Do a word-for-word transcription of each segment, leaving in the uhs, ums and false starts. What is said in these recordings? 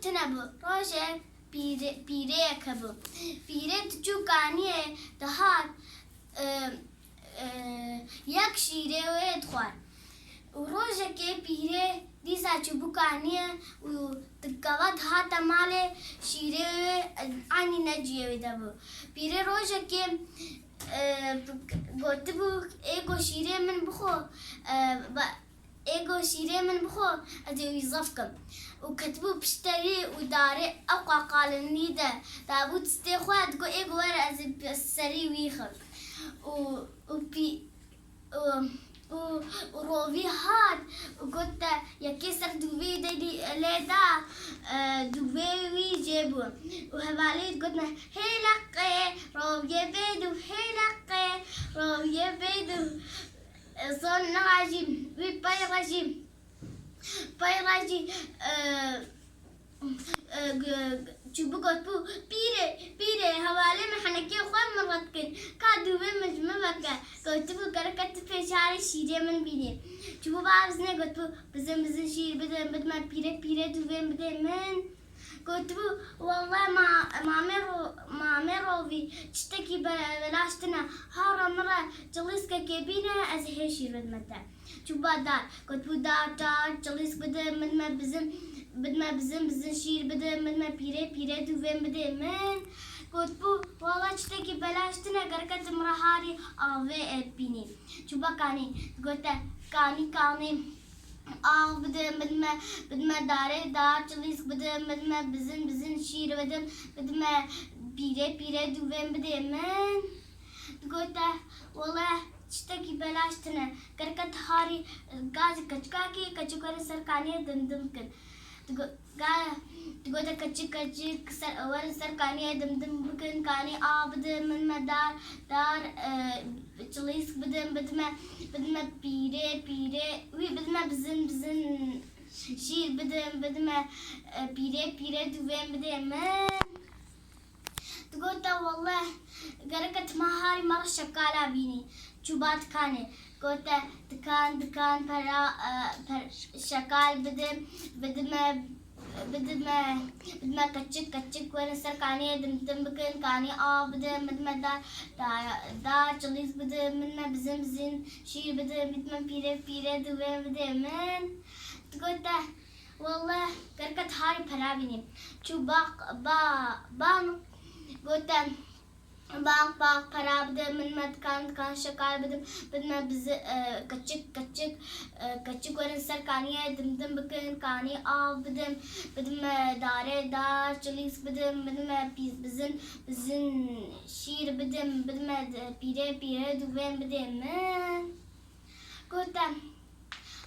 Tune bû. Rojek pîrê-, pîreyek hebû. Pîrê diçû kaniyê dihat, e, e, yek şîrê wê dixwar. Û rojekê pîrê dîsa çûbû kaniyê û dikeva dihate malê, şîrê wê, e, anî ne ciyê wê de bû. Pîrê rojekê, e, gotibû, "Ê go şîrê min bixwe, e, ba-, ê go şîrê min bixwe, ez ê wî zaf kim." Û ketibû pişterî û darê ew qaqalinî de dabû distê xwe, digot, "Ê go were ez ê serî wî xim." Û, û pî-, û, û, û rovî hat û got te, yekê ser dûvê de lê da, e, dûvê wî jê bû. Û hevalî gotine, "Hê leqê, roviyê bê dûv, hê leqê, roviyê bê dûv." E, son niha jî wî pey re jî, pey re jî, e, e, g-, g-, çûbû gotbû, "Pîrê, pîrê, hevalê min henekê xwe min re dikin. Ka dûvê min ji min veke." Gotibû, "Gereke tu pêşarê şîrê min bînî." Çûbû ba bizinê gotibû, "Bizin, bizin şîr bidin, bidime pîrê, pîrê dûvê bidê min." Gotibû, "Welle ma-, mamê ro-, mamê rovî tiştekî be-, belaş tine. Hara min re cilîskekê bîne, ez ê hê şîr bidime te." Çûba dar, gotibû, "Dar, dar, cilîsk bide min, me bizin, bidime bizin, bizin şîr bide min, me pîrê, pîrê dûvê bide min." Gotibû, "Welle tiştekî belaş tine, gereke tu min re harî avê, e, bînî." Çûba kanî, digote, "Kanî, kanî, av bide min, me, bidime darê dar, cilîsk bide min, me bizin, bizin şîr bide, bidime pîrê, pîrê dûvê bide min." Digote, "Welle tiştekî belaş tine. Gereke tu harî gazî keçikakî, keçik werin ser kaniyê dimdim bikin." Digo-, ga-, digote, "Keçik, keçik, ser, werin ser kaniyê dimdim bikin, kanî av bidin min, me dar, dar, e, çilîsk bidin, bidime, bidime pîrê, pîrê, wî bidime bizin, bizin şîr bidin, bidime, e, pîrê, pîrê dûvê bidê min." Digote, "Welle, gereke tu ma harî me re şekala bînî." Çûba dikanê. Gote, "Dikan, dikan, pera, e, per-, şekal bide, bidime, bidime, bidime keçik, keçik werin ser kaniyê dimdim bikin, kanî av bide, bidime dar, dar, dar, çilîsk bide, bidime bizin, bizin şîr bide, bidime pîrê, pîrê dûvê bide min." Digote, "Welle, gereke tu harî pera bînî." Çû baq, ba, ban, gote, "Baq, baq, pera bide min, me dikan, dikan şekal bidim, bidime bizi, e, keçik, keçik, e, keçik werin ser kaniyê dimdim bikin, kanî av bidim, bidime darê dar, çilîsk bidim, bidime pî-, bizin, bizin şîr bidim, bidime de-, pîrê, pîrê dûvê bide min." Gote,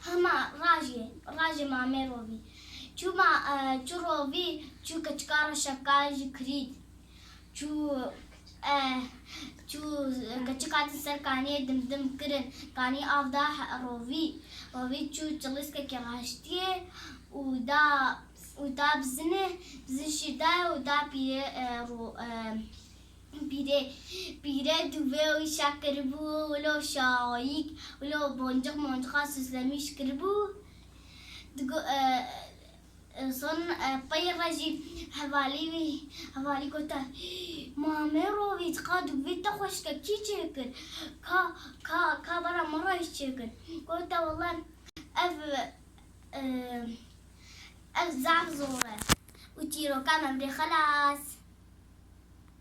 "Hema rajê, rajê mamê rovî." Çû ma-, e, çû rovî, çû keçika re şekal jî kirît. Çû, e, çû, e, keçik hatin ser kaniyê dimdim kirin. Kanî av da he-, rovî. Rovî çû çilîskekê raştiyê û da, û da bizinê, bizin şîr daye û da pîrê, e, ro-, e, pîrê, pîrê dûvê wî şa kiribû, wilo şayîk, wilo boncik monciqa süslemîş kiribû. Digo-, e, e, son, e, pey re jî hevalî wî, hevalî gote, "Mamê rovî, tu ka dûvê te xweşke kî çêkir? Ka, ka, ka bera me re çêkir?" Gote, "Welle ev, e, ev zaf zor e." Û çîroka me bidê xelas.